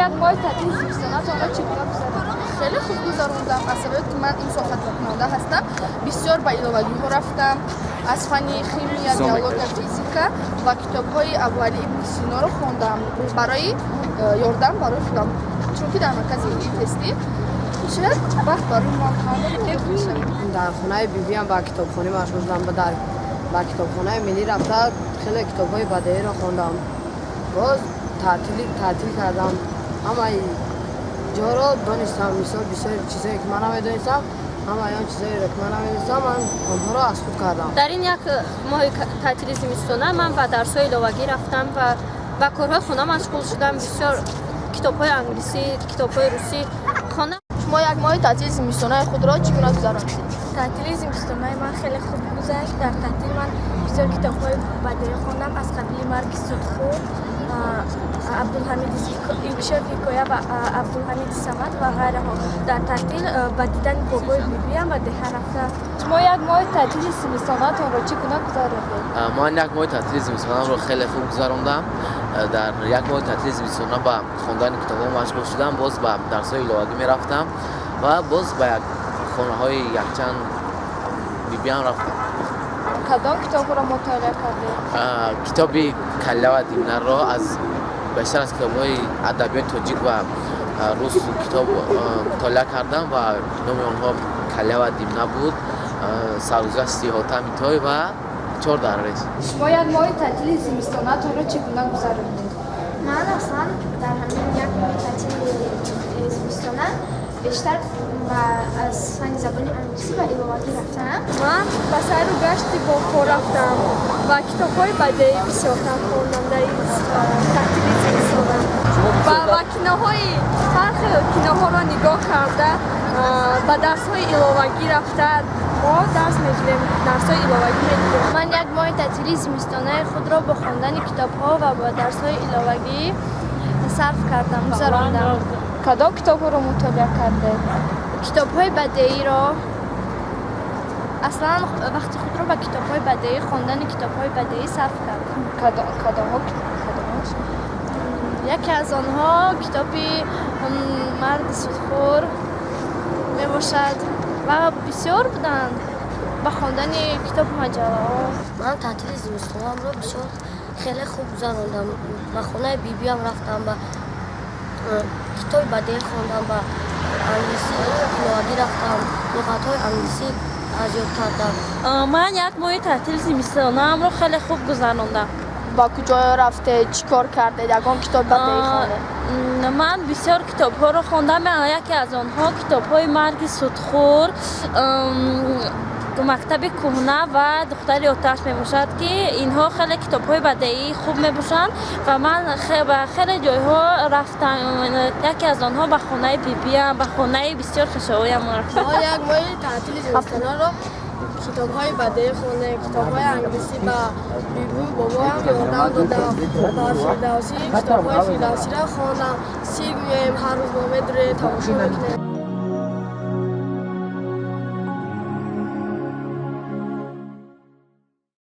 Як моҳи таътили зимистонатонро чӣ гуна гузаронидед? Хеле хуб гузарондам, аз сабаби ки ман имсол хатмкунанда ҳастам. Бисёр ба иловагиҳо рафтам аз фанни химия, биология, физика ва китобҳои Абуалӣ ибни Синоро хондам барои ёрдам барои худам, чунки дар маркази миллии тестӣ шояд вақт барои мо мешавад. Дар хонаи бибиам ба китобхонӣ машғул шудам. Ба китобхонаи миллӣ рафта, хеле китобҳои бадеиро хондам. Боз таътил кардам, ҳамаи ҷоро донистам. Мисол, бисёри чизое ки ман намедонистам, ҳамаи он чизоеро ки ман намедонистам, ман онҳоро аз худ кардам. Дар ин як моҳи таътили зимистона ман ба дарсҳои иловагӣ рафтам ва ба корҳои хона машғул шудам. Бисёр китобҳои англисӣ, китобҳои русӣ хондам. Шумо як моҳи таътили зимистонаи худро чӣ гуна гузаронидед? Таътили зимистонаи ман хеле хуб гузашт. Дар таътил ман бисёр китобҳои бадеӣ хондам, аз қабили «Марги судхӯр», Абдулҳамиди «Инкишофи ҳикоя» ва Абдулҳамиди Самад ва ғайраҳо. Дар таътил ба дидани бобою бибиям ба деҳа рафтам. Шумо як моҳи таътили зимистонатонро чӣ гуна гузаронидед? Ман як моҳи таътили зимистонамро хеле хуб гузарондам. Дар як моҳи таътили зимистона ба хондани китобҳо машғул шудам, боз ба дарсҳои иловагӣ мерафтам ва боз ба як хонаҳои якчанд бибиам рафтам. Кадом китобҳоро мутолиа кардед? Китоби «Калила ва Димнаро», аз бештар аз китобҳои адабиёти тоҷик ва рус китоб мутолиа кардам ва номи онҳо «Калила ва Димна» буд, «Саргузашти Ҳотами Той» ва «Чор дарвеш». Шумо як моҳи таътили зимистонатонро чӣ гуна гузаронидед? Ман аслан дар ҳамин як моҳи таътили зимистона бештар ба аз фанни забони англисӣ ба иловагӣ рафтам. Ман ба сайру гашти боғҳо рафтам ва китобҳои бадеӣ бисёртар хондам дар ин таътили зимистона ва киноҳои ҳар хел киноҳоро нигоҳ карда, ба дарсҳои иловагӣ рафта, мо дарс мегирем, дарсҳои иловагӣ мегирем. Ман як моҳи таътили зимистонаи худро бо хондани китобҳо ва бо дарсҳои иловагӣ сарф кардам, гузарондам. Кадом китобҳоро мутолиа кардед? Китобҳои бадеиро. Аслан вақти худро ба китобҳои бадеӣ, хондани китобҳои бадеӣ сарф кардам. Кадомҳо, кадомҳо? Яке аз онҳо китоби «Марди судхӯр» мебошад ва бисёр буданд, ба хондани китобу маҷаллаҳо. Ман таътили зимистонамро бисёр хеле хуб гузарондам. Ба хонаи бибиам рафтам, ба китоби бадеӣ хондам, ба англисӣ иловагӣ рафтам, луғатҳои англисӣ аз ёд кардам. Ман як моҳи таътили зимистонаамро хеле хуб гузарондам. Ба куҷо рафтед, чӣ кор кардед, ягон китоб бадеӣ хондед? Ман бисёр китобҳоро хондам. Яке аз онҳо китобҳои «Марги судхӯр», «Мактаби кӯҳна» ва «Духтари оташ» мебошад, ки инҳо хеле китобҳои бадеии хуб мебошанд. Ва ман ба хеле ҷойҳо рафтам. Яке аз онҳо ба хонаи бибиям, ба хонаи бисёр хешовоям рафтам. Мо як моҳи таътили зимистонаро китобҳои бадеӣ хондем, китобҳои англисӣ, ба бибу бобоам ёрдам додам, ба Фирдавсӣ, китобҳои Фирдавсиро хондам. Сир гӯем, ҳар рӯз мо медурем, тамошо мекунем.